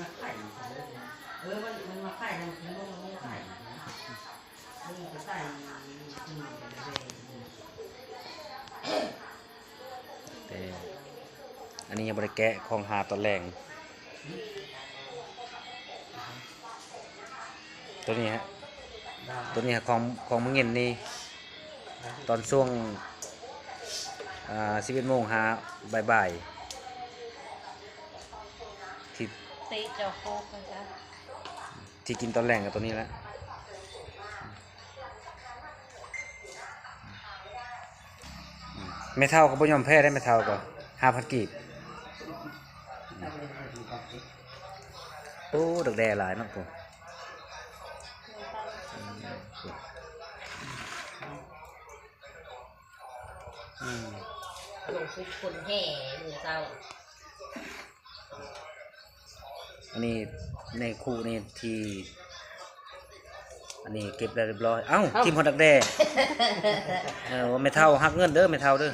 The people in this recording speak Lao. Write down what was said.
ມາໄຂ່ ເອີ ມັນ ມັນມາໄຂ່ ມັນລົງມາໄຂ່ ມັນກໍໃສ່ ແຕ່ອັນນີ້ຍັງບໍ່ໄດ້ແກະ ຂອງຫາຕອນແລງ ໂຕນີ້ຮະ ໂຕນີ້ຮະ ຂອງ ຂອງມື້ເຢັນນີ້ ຕອນຊ່ວງ ອ່າ ສິບເອັດໂມງຫາບ່າຍໆ ທີ່ ເຕະເຈົ້າໂຄກນະ ທີ່ກິນຕອນແລງກໍໂຕນີ້ແຫຼະ. ແມ່ເຖົ້າກໍບໍ່ຍອມແພ້ເດ້ ແມ່ເຖົ້າກໍ ຫ້າພັນກີບ. ໂອ້ ດັກແດ້ຫຼາຍເນາະ ໂອ້ ອືມ ລົງທຸກຄົນແຫ່ມື້ເຊົ້າ. ອັນນີ້ໃນຄູ່ນີ້ທີ່ ອັນນີ້ເກັບໄດ້ຮຽບຮ້ອຍ. ເອົ້າ ເອົ້າ ຖິ້ມຮອດດັກແດ້. ເອີ ວ່າແມ່ເຖົ້າຮັກເງິນເດີ ແມ່ເຖົ້າເດີ.